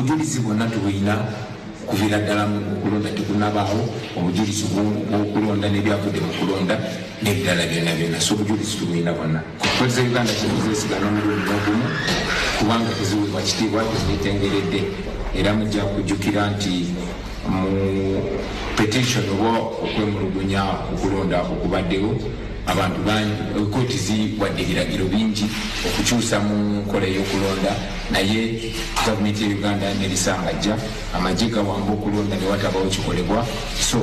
Obujulizi bwonna tubulina kuviira ddala mu okulonda tekunabaawo, obujulizi bw'okulonda n'ebyavudde mu kulonda n'ebirala byonna byonna. So obujulizi tubulina bwonna. Kooti za Uganda tetuzeesiga n'omulundi n'ogumu, kubanga teziweebwa kitiibwa, tezeetengeredde. Era mujja kujjukira nti mu petition oba okwemulugunya okulonda okubaddewo, abantu bangi, kooti ziwadde ebiragiro bingi okukyusa mu nkola ey'okulonda, naye gavumenti ya Uganda nerisangajja amagye gawamba okulonda ne watabawo kikolebwa. So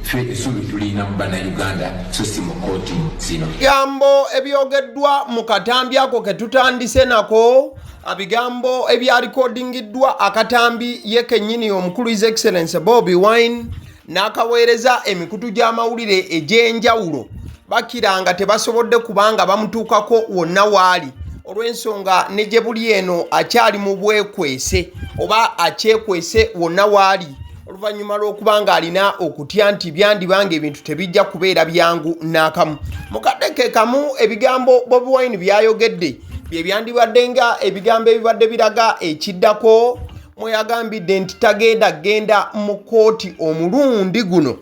ffe essuubi tulina mu Bannayuganda, so si mu kooti zino. Bigambo ebyogeddwa mu katambi ako ke tutandise nako, bigambo ebyalikodingiddwa akatambi ye kennyini omukulu His Excellence Bobi Wine n'akaweereza emikutu gy'amawulire egy'enjawulo, bakira nga tebasobodde kubanga bamutuukako wonna waali, olw'ensonga ne gye buli eno akyali mu bwekwese oba akyekwese wonna waali, oluvannyuma lw'okuba nga alina okutya nti byandiba nga ebintu tebijja kubeera byangu n'akamu. Mu kadde ke kamu, ebigambo Bobi Wine byayogedde bye byandibadde nga ebigambo ebibadde biraga ekiddako, mwe yagambidde nti tagenda genda mu kkooti omulundi guno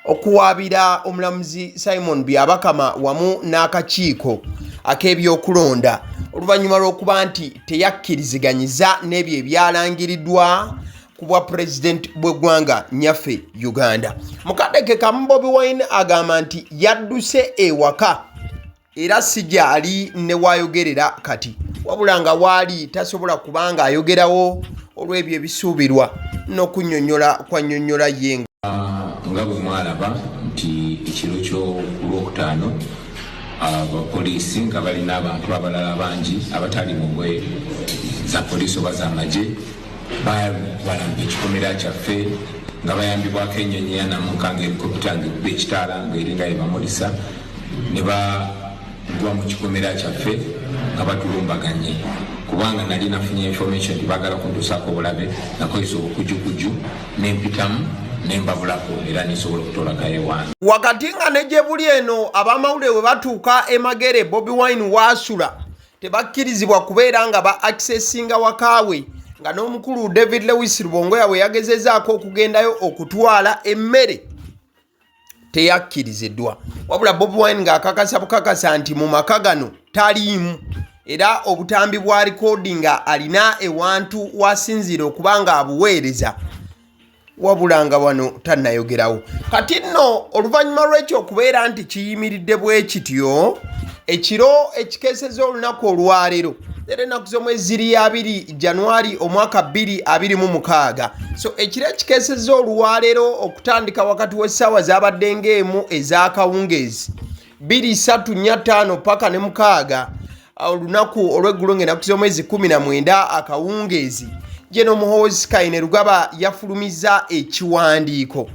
okuwaabira omulamuzi Simon Byabakama wamu n'akakiiko ak'ebyokulonda, oluvannyuma lw'okuba nti teyakkiriziganyiza n'ebyo ebyalangiriddwa ku bwa pulezidenti bw'eggwanga nyaffe Uganda. Mu kadde ke kamu, Bobi Wine agamba nti yadduse ewaka era si gyali ne waayogerera kati, wabula nga waali tasobola kubanga ayogerawo olw'ebyo ebisuubirwa n'okunnyonnyola kwa nnyonnyola ye. Nga bwe mwalaba nti ekiro ky'olwokutaano abapoliisi nga balina abantu abalala bangi abatali mu ngoye za poliisi oba z'amagye bawalampa ekikomera kyaffe nga bayambibwako ennyonyi ya namunkanga, helikopita, ng'ekuba ekitaala ng'eringa yebamulisa, ne bagwa mu kikomera kyaffe nga batulumbaganye. Kubanga nali nafunye information nti baagala kuntuusaako obulabe, nakozesa obukujjukuju nempitamu nembabulako era nensobola okutoolakayo ewange. Wakati nga ne gye buli eno abamawulire bwe batuuka e Magere Bobi Wine waasula, tebakkirizibwa kubeera nga ba accessinga wakaawe, nga n'omukulu David Lewis Rubongoya bwe yagezezaako okugendayo okutwala emmere teyakkiriziddwa. Wabula Bobi Wine ng'akakasa bukakasa nti mu maka gano taliimu, era obutambi bwa rikoodi nga alina ewantu wasinziira okuba nga abuweereza, wabula nga wano tannayogerawo. Kati nno oluvannyuma lw'ekyo okubeera nti kiyimiridde bwe kityo, ekiro ekikeeseza olunaku olwaleero, era ennaku z'omwezi ziri 2 Januari omwaka 2026. So ekiro ekikeeseza olwaleero okutandika wakati w'essaawa zabadde ng'emu ez'akawungeezi, 2, 3, 4, 5 paka ne 6, olunaku olw'eggulo ng'ennaku z'omwezi 19 akawungeezi, General Muhoozi Kainerugaba yafulumizza ekiwandiiko.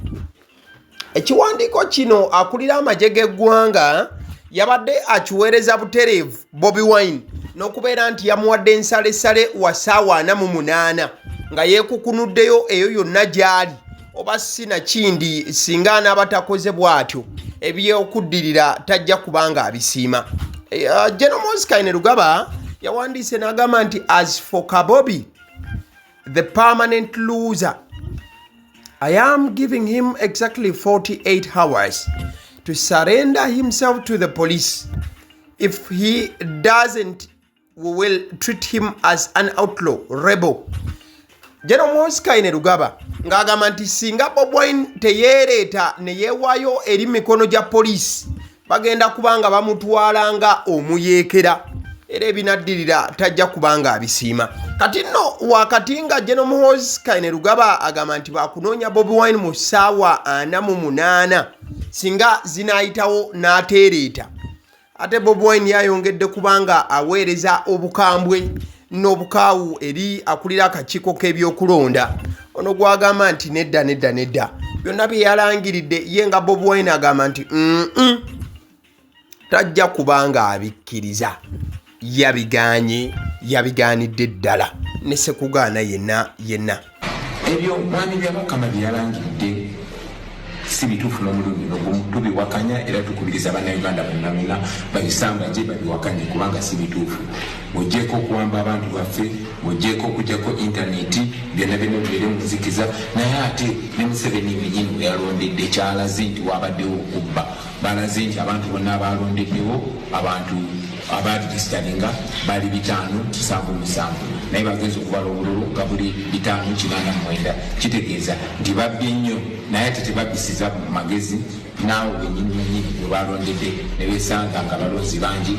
Ekiwandiiko kino akulira amagye g'eggwanga yabadde akiweereza butereevu Bobi Wine n'okubeera nti yamuwadde ensalesale wa ssaawa 48 nga yeekukunuddeyo eyo yonna gy'ali, oba si nakindi singa anaaba takoze bw'atyo ebyokuddirira tajja kubanga abisiima. General Muhoozi Kainerugaba yawandiise n'agamba nti, "As for Kabobi, the permanent loser, I am giving him exactly 48 hours to surrender himself to the police. If he doesn't, we will treat him as an outlaw rebel." General Muhoozi Kainerugaba ng'agamba nti singa Bobi Wine teyeereeta ne yeewaayo eri mikono gya poliisi, bagenda kuba nga bamutwala nga omuyeekera, era ebinaddirira tajja kuba nga abisiima. Kati nno wakati nga General Muhoozi Kainerugaba agamba nti bakunoonya Bobi Wine mu ssaawa 48 singa zinaayitawo n'ateereeta, ate Bobi Wine yayongedde kubanga aweereza obukambwe n'obukaawu eri akulira akakiiko k'ebyokulonda ono gwagamba nti nedda, nedda, nedda, byonna bye yalangiridde ye nga Bobi Wine agamba nti tajja kubanga abikkiriza, yabiganye, yabigaanidde ddala ne sekugaana yenna yenna. Ebyo mwami Byabakama bye yalangiridde. Si bituufu n'omulundi nogumu. Tubiwakanya era tukubiriza Bannayuganda bonna bonna babisambaje, babiwakanye, kubanga si bituufu. Ng'ogyeko okuwamba abantu baffe, ng'ogyeko okugyako intaneti, byonna byonna bibeere mu nzikiza, naye ate ne Museveni wenyini we yalondedde kyalaze nti wabaddewo okubba. Balaze nti abantu bonna abalondeddewo, abantu abaregisitaringa bali 577, naye bagenza okubala obululu nga buli 589. Kitegeeza nti babbye nnyo, naye ate tebabbisiza magezi. Naawe wenyini wenyini we balondedde ne besanga nga abalonzi bangi,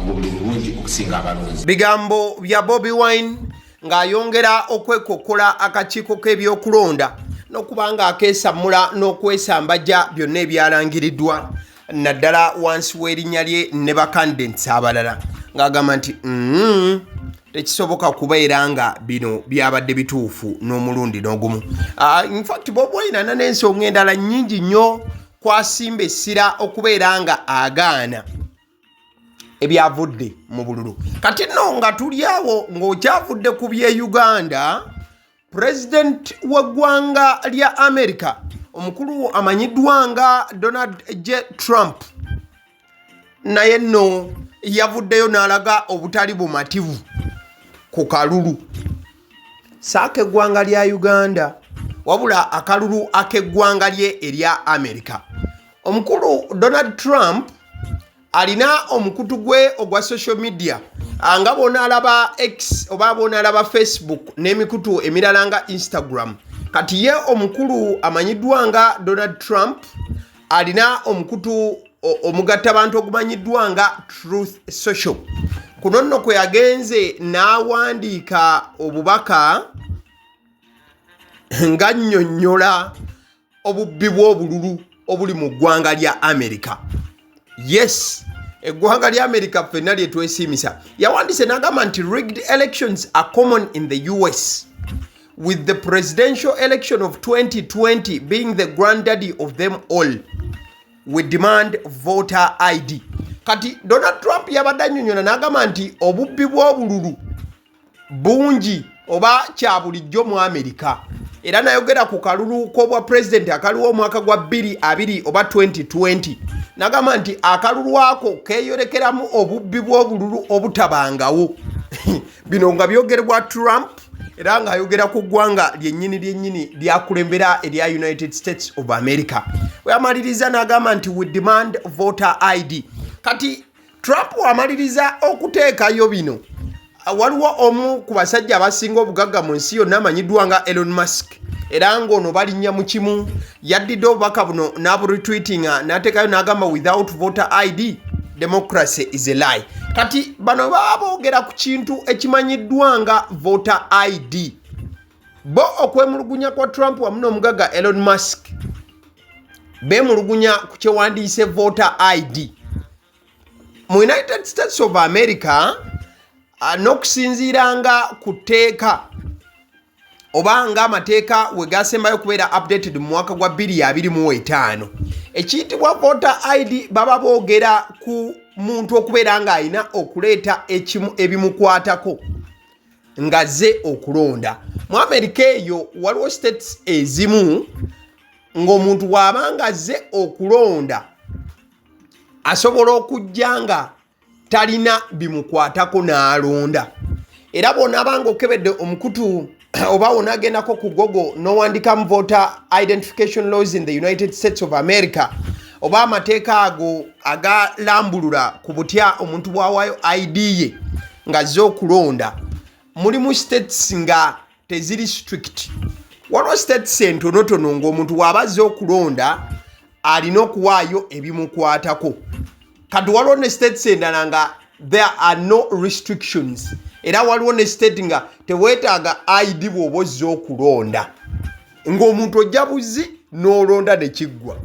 obululu bungi okusinga abalonzi. Bigambo bya Bobi Wine ng'ayongera okwekokkola akakiiko k'ebyokulonda n'okuba nga akeesammula n'okwesambajja byonna ebyalangiriddwa, naddala wansi w'erinnya lye ne bacandidates abalala, ng'agamba nti tekisoboka kubeera nga bino byabadde bituufu n'omulundi n'ogumu. Infact Bobi Wine ana n'ensonga endala nnyingi nnyo kwasimba essira okubeera nga agaana ebyavudde mu bululu. Kati nno nga tuli awo, ng'okyavudde ku by'e Uganda, Pulezidenti w'eggwanga lya America omukulu amanyiddwa nga Donald J Trump naye nno yavuddeyo n'alaga obutali bumativu ku kalulu saaka eggwanga lya Uganda, wabula akalulu ak'eggwanga lye erya America. Omukulu Donald Trump alina omukutu gwe ogwa social media, nga bw'onaalaba X oba bw'onaalaba Facebook n'emikutu emirala nga Instagram. Kati ye omukulu amanyiddwa nga Donald Trump alina omukutu omugatta bantu ogumanyiddwa nga Truth Social. Kuno nno kwe yagenze n'awandiika obubaka nga nnyonnyola obubbi bw'obululu obuli mu ggwanga lya America. Yes, eggwanga lya America ffenna lye twesiimisa. Yawandiise n'agamba nti rigged elections are common in the US, with the presidential election of 2020 being the granddaddy of them all. We demand voter ID. Kati Donald Trump yabadde annyonnyola n'agamba nti obubbi bw'obululu bungi oba kya bulijjo mu Amerika, era nayogera ku kalulu k'obwa pulezidenti akaliwo omwaka gwa 2020 oba 2020, nagamba nti akalulu ako keeyolekeramu obubbi bw'obululu obutabangawo. Bino nga byogerebwa Trump, era ng'ayogera ku ggwanga lyennyini lyennyini lyakulembera erya United States of America. Bwe yamaliriza n'agamba nti we demand voter ID. Kati Trump wamaliriza okuteekayo bino, waliwo omu ku basajja abasinga obugagga mu nsi yonna amanyiddwa nga Elon Musk, era ng'ono balinnya mu kimu. Yaddidde obubaka buno n'aburetweetinga n'ateekayo n'agamba, "Without voter ID, democracy is a lie." Kati bano baba boogera ku kintu ekimanyiddwa nga voter ID. Bo okwemulugunya kwa Trump wamu n'omugagga Elon Musk, beemulugunya ku kyewandiise voter ID mu United States of America, n'okusinziira nga ku tteeka oba nga amateeka we gasembayo okubeera updated mu mwaka gwa 2025, ekiyitibwa voter ID baba boogera ku muntu okubeera ng'alina okuleeta ekimu ebimukwatako ng'azze okulonda mu Amerika. Eyo waliwo states ezimu ng'omuntu bw'aba nga azze okulonda asobola okujja nga talina bimukwatako n'alonda. Era bw'onaaba nga okebedde omukutu oba onaagendako ku Google n'owandikamu voter identification laws in the United States of America, oba amateeka ago agalambulula ku butya omuntu bw'awaayo ID ye ng'azze okulonda, mulimu states nga teziri strict. Waliwo states entonotono ng'omuntu bw'aba azze okulonda alina okuwaayo ebimukwatako. Kati waliwo ne states endala nga there are no restrictions, era waliwo ne state nga teweetaaga ID bw'oba ozze okulonda, ng'omuntu ojja buzi n'olonda ne kiggwa.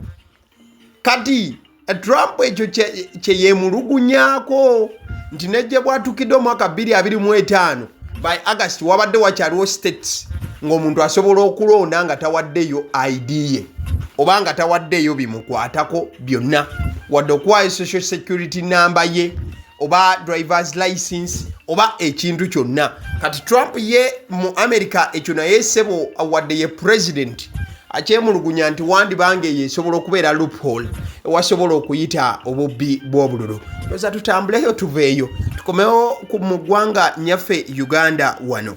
Kati Trump ekyo kye yeemulugunyaako nti nejje bwatukidde omwaka 2025 by August, wabadde wakyaliwo states ng'omuntu asobola okulonda nga tawaddeyo ID ye oba nga tawaddeyo bimukwatako byonna, wadde okuwaayo social security number ye oba drivers license oba ekintu kyonna. Kati Trump ye mu America ekyo naye sebo, wadde ye president, Akyemulugunya nti wandiba nga eyo esobola okubeera loophole ewasobola okuyita obubbi bw'obululu. Ndoza tutambuleyo tuveeyo tukomewo mu ggwanga nyaffe Uganda wano.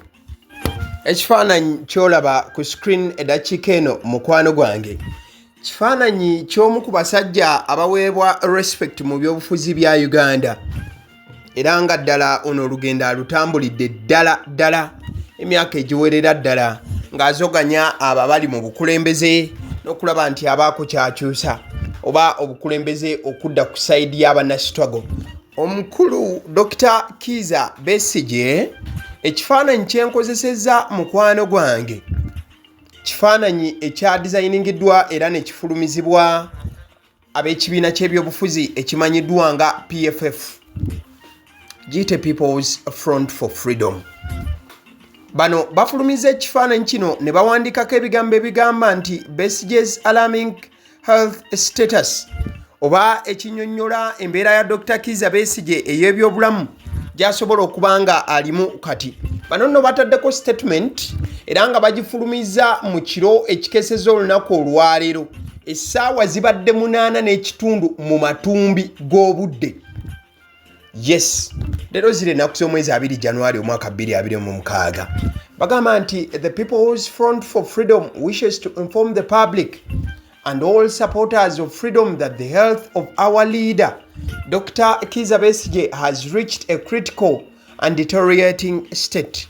Ekifaananyi ky'olaba ku screen eddakiika eno, mukwano gwange, kifaananyi ky'omu ku basajja abaweebwa respect mu byobufuzi bya Uganda, era nga ddala ono olugendo alutambulidde ddala ddala emyaka egiwerera ddala ng'azoganya abo abali mu bukulembeze n'okulaba nti abaako kyakyusa oba obukulembeze okudda ku side y'abannastruggle. Omukulu Dr Kiiza Besigye, ekifaananyi kyenkozesezza, mukwano gwange, kifaananyi ekyadizayiningiddwa era ne kifulumizibwa ab'ekibiina ky'ebyobufuzi ekimanyiddwa nga PFF, giyite People's Front for Freedom. Bano bafulumiza ekifaananyi kino ne bawandiikako ebigambo ebigamba nti "Besigye's alarming health status", oba ekinyonnyola embeera ya Dr Kiiza Besigye ey'ebyobulamu gy'asobola okuba nga alimu kati. Bano nno bataddeko statement era nga bagifulumiza mu kiro ekikeseza olunaku olwaleero, essaawa zibadde 8:30 mu matumbi g'obudde. Yes, leero ziri ennaku z'omwezi 2 January omwaka 2026. Bagamba nti "The People's Front for Freedom wishes to inform the public and all supporters of freedom that the health of our leader, Dr. Kiza Besigye, has reached a critical and deteriorating state."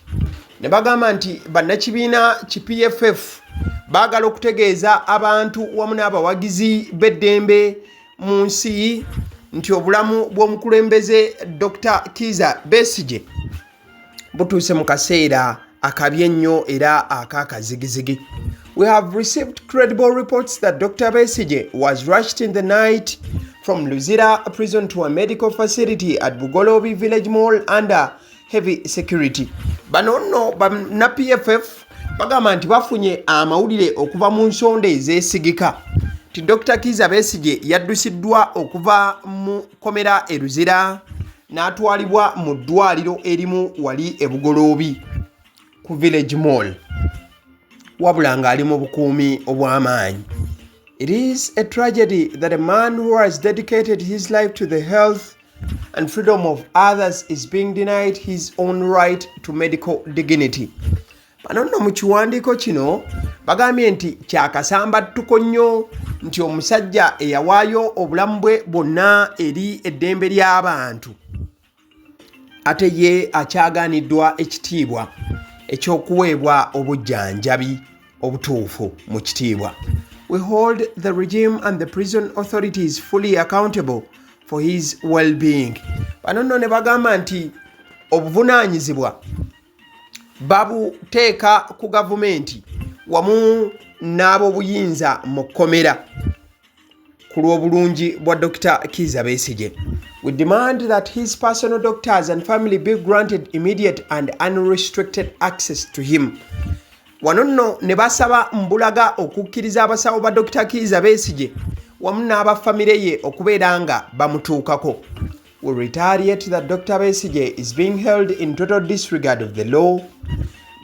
Ne bagamba nti bannakibiina ki PFF baagala okutegeeza abantu wamu n'abawagizi b'eddembe mu nsi nti obulamu bw'omukulembeze Dr Kiza Besigye butuuse mu kaseera akabi ennyo era ak'akazigizigi. "We have received credible reports that Dr. Besigye was rushed in the night from Luzira Prison to a medical facility at Bugolobi Village Mall under heavy security." Bano nno banna PFF bagamba nti bafunye amawulire okuva mu nsonda ezeesigika nti Dr. Kiza Besigye yaddusiddwa okuva mu kkomera e Luzira n'atwalibwa mu ddwaliro erimu wali e Bugoloobi ku Village Mall, wabula ng'ali mu bukuumi obw'amaanyi. "It is a tragedy that a man who has dedicated his life to the health and freedom of others is being denied his own right to medical dignity." Bano nno mu kiwandiiko kino bagambye nti kyakasambattuko nnyo nti omusajja eyawaayo obulamu bwe bwonna eri eddembe ly'abantu ate ye akyagaaniddwa ekitiibwa ekyokuweebwa obujjanjabi obutuufu mu kitiibwa. "We hold the regime and the prison authorities fully accountable for his well-being." Bano nno ne bagamba nti obuvunaanyizibwa babuteeka ku gavumenti wamu n'ab'obuyinza mu kkomera ku lw'obulungi bwa Dr. Kiza Besigye. "We demand that his personal doctors and family be granted immediate and unrestricted access to him." Wano nno ne basaba mbulaga okukkiriza abasawo ba Dr. Kiza Besigye wamu n'abafamire ye okubeera nga bamutuukako. "We reiterate that Dr. Besigye is being held in total disregard of the law."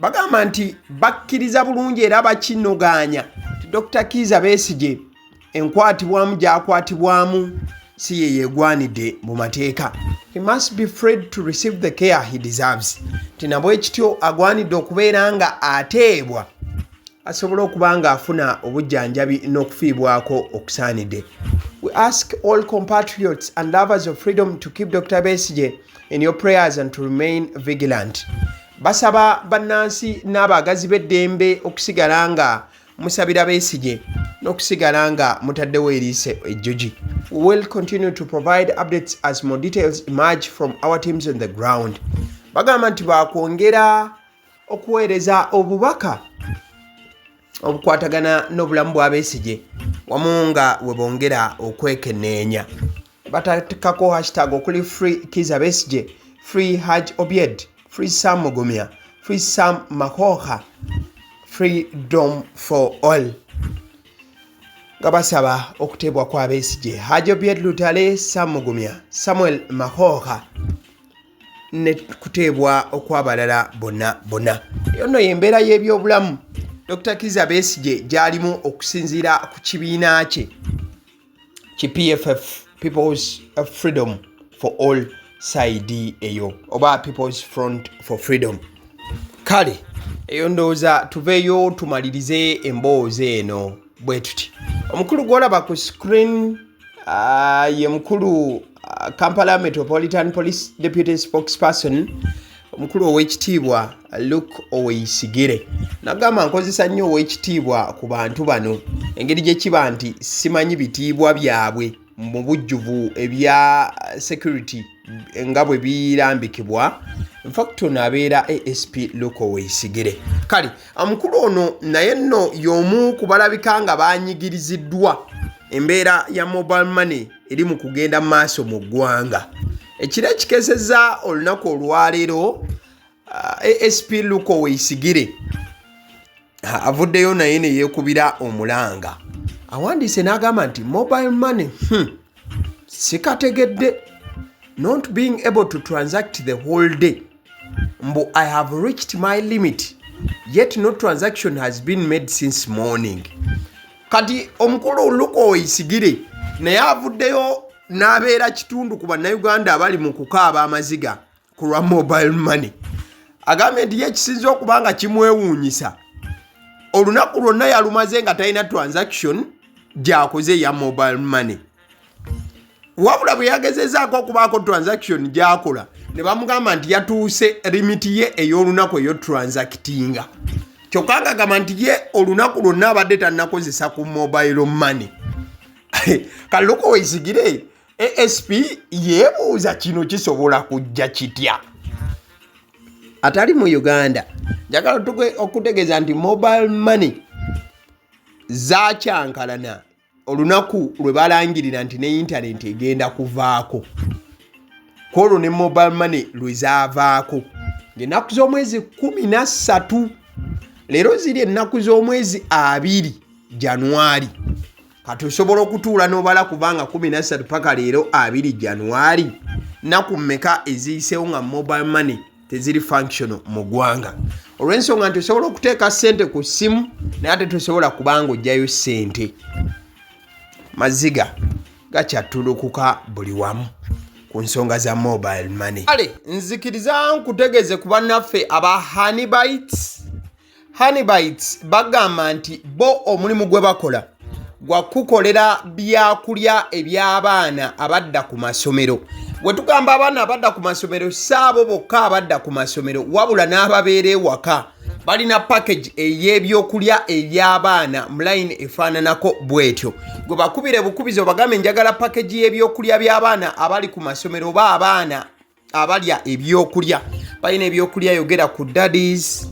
Bagamba nti bakkiriza bulungi era bakinogaanya nti Dr. Kiza Besigye enkwatibwamu gy'akwatibwamu si ye yeegwanidde mu mateeka. "He must be freed to receive the care he deserves." Nti nabwe kityo agwanidde okubeera nga ateebwa asobole okuba nga afuna obujjanjabi n'okufiibwako okusaanidde. "We ask all compatriots and lovers of freedom to keep Dr. Besigye in your prayers and to remain vigilant. Basaba bannansi n'abaagazi b'eddembe okusigala nga musabira Besigye n'okusigala nga mutaddewo eriiso ejjogi. "We will continue to provide updates as more details emerge from our teams on the ground." Bagamba nti bakwongera okuweereza obubaka obukwatagana n'obulamu bwa Besigye wamu nga we bongera okwekenneenya. Batatekako hashtag okuli free Kiza Besigye, free Haj Obied, free Sam Mugumya, free Sam Makokha, freedom for all, nga basaba okuteebwa kwa Besigye, Haj Obied Lutale, Sam Mugumya, Samuel Makokha ne kuteebwa okw'abalala bonna bonna. Eyo nno y'embeera y'ebyobulamu. Dr Kiza Besigye gy'alimu okusinziira ku kibiina kye ki PFF, People's Freedom for All side eyo oba People's Front for Freedom. Kale eyo ndowooza tuveeyo tumalirize emboozi eno bwe tuti. Omukulu gw'olaba ku screen ye mukulu Kampala Metropolitan Police Deputy Spokesperson, omukulu ow'ekitiibwa Luke Oweyisigire. Nagamba nkozesa nnyo ow'ekitiibwa ku bantu bano engeri gye kiba nti simanyi bitiibwa byabwe mu bujjuvu ebya security nga bwe birambikibwa. Infact ono abeera ASP Luke Oweyisigire. Kale omukulu ono naye nno y'omu ku balabika nga banyigiriziddwa embeera ya mobile money eri mu kugenda mu maaso mu ggwanga. Ekiro ekikeseza olunaku olwaleero, ASP Luke Oweyisigire avuddeyo naye ne yeekubira omulanga. Awandiise n'agamba nti mobile money, sikategedde, not being able to transact the whole day. Mbu I have reached my limit, yet no transaction has been made since morning. Kati omukulu Luke Oweyisigire naye avuddeyo n'abeera kitundu ku Bannayuganda abali mu kukaaba amaziga ku lwa mobile money. Agambye nti ye ekisinza okuba nga kimwewuunyisa, olunaku lwonna yalumaze nga talina transaction gy'akoze eya mobile money, wabula bwe yagezezaako okubaako transaction gy'akola ne bamugamba nti yatuuse limit ye ey'olunaku eyotransactinga. Kyokka ngagamba nti ye olunaku lwonna abadde tannakozesa ku mobile money. Kale Luke Oweyisigire ASP yeebuuza kino kisobola kujja kitya? Atali mu Uganda, njagala okutegeeza nti mobile money zakyankalana olunaku lwe balangirira nti ne intaneti egenda kuvaako. Kwolwo ne mobile money lwe zaavaako ng'ennaku z'omwezi 13. Leero ziri ennaku z'omwezi 20 Januari. Kati osobola okutuula n'obala kubanga 13 paka leero 20 Januari, nnaku mmeka eziyiseewo nga mobile money teziri functional mu ggwanga? Olw'ensonga nti osobola okuteeka ssente ku ssimu naye ate tosobola kubanga ojjayo ssente. Maziga gakyattulukuka buli wamu ku nsonga za mobile money. Kale nzikiriza nkutegeeze ku bannaffe aba Honeybites. Honeybites bagamba nti bo omulimu gwe bakola gwa kukolera byakulya eby'abaana abadda ku masomero. Bwe tugamba abaana abadda ku masomero, si abo bokka abadda ku masomero, wabula n'ababeera ewaka. Balina package ey'ebyokulya eby'abaana mu line efaananako bw'etyo. Gwe bakubire bukubizi obagambe njagala package y'ebyokulya by'abaana abali ku masomero oba abaana abalya ebyokulya. Balina ebyokulya, yogera ku daddies,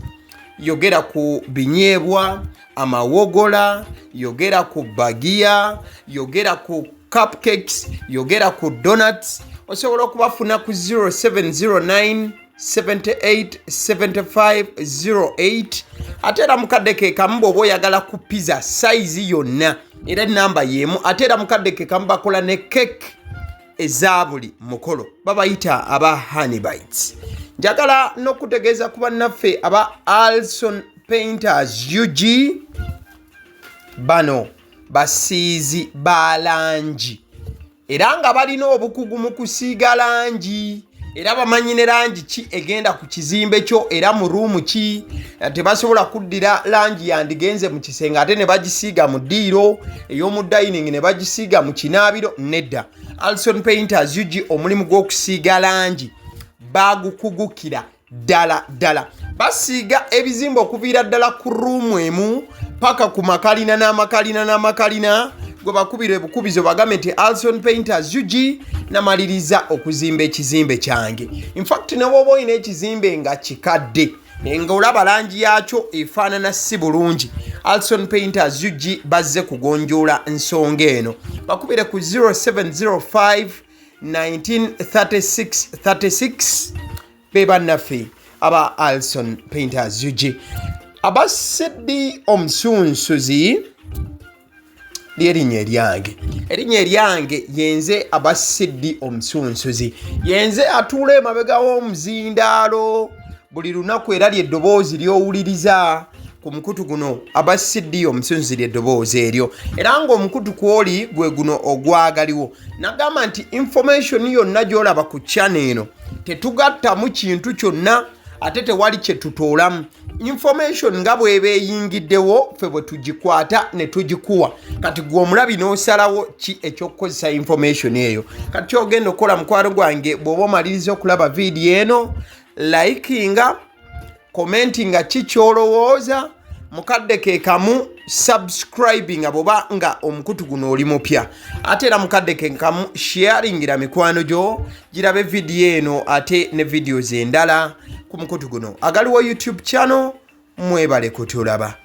yogera ku binyeebwa, amawogola, yogera ku bagiya, yogera ku cupcakes, yogera ku donuts. Osobola okubafuna ku 0709 78 75 08. Ate era mukadde ke kamu bw'oba oyagala ku pizza size yonna, era enamba y'emu. Ate era mukadde ke kamu bakola ne cake eza buli mukolo. Babayita aba Honeybites. Njagala n'okutegeeza ku bannaffe aba Alson Painters UG. Bano basiizi ba langi era nga balina obukugu mu kusiiga langi, era bamanyi ne langi ki egenda ku kizimbe kyo era mu room ki. Tebasobola kuddira langi yandigenze mu kisenge ate ne bagisiiga mu ddiiro, ey'omu dining ne bagisiiga mu kinaabiro. Nedda, Alson Painters UG omulimu gw'okusiiga langi bagukugukira ddala ddala. Basiiga ebizimbe okuviira ddala ku room emu paka ku makalina n'amakalina n'amakalina. Gwe bakubira ebukubizo bagambe nti Alson Painters UG namaliriza okuzimba ekizimbe kyange. Infact ne bw'oba olina ekizimbe nga kikadde ng'olaba langi yakyo efaanana si bulungi, Alson Painters UG bazze kugonjoola nsonga eno. Bakubire ku 0705 1936 36. Be bannaffe aba Alson Painters UG. Abaseddi omusunsuzi lyerinnya eryange, erinnya eryange yenze Abasiddi omusunsuzi, yenze atuula emabega w'omuzindaalo buli lunaku, era lyeddoboozi ly'owuliriza. Ku mukutu guno aba CD omusunziri eddoboozi eryo, era ng'omukutu kwoli gwe guno ogwagaliwo. Nagamba nti information yonna gy'olaba ku channel eno tetugattamu kintu kyonna, ate tewali kye tutoolamu. Information nga bw'eba eyingiddewo, ffe bwe tugikwata ne tugikuwa. Kati gwe omulabi n'osalawo ki ekyokukozesa information eyo. Kati kyogenda okukola, mukwano gwange, bw'oba omaliriza okulaba vidiyo eno, likinga, komenti nga ki kyolowooza, mukadde ke kamu subscribinga bwoba nga omukutu guno oli mupya, ate era mukadde ke kamu sharingira mikwano gyo girabe vidiyo eno ate ne videos endala ku mukutu guno agaliwo YouTube channel. Mwebale kutulaba.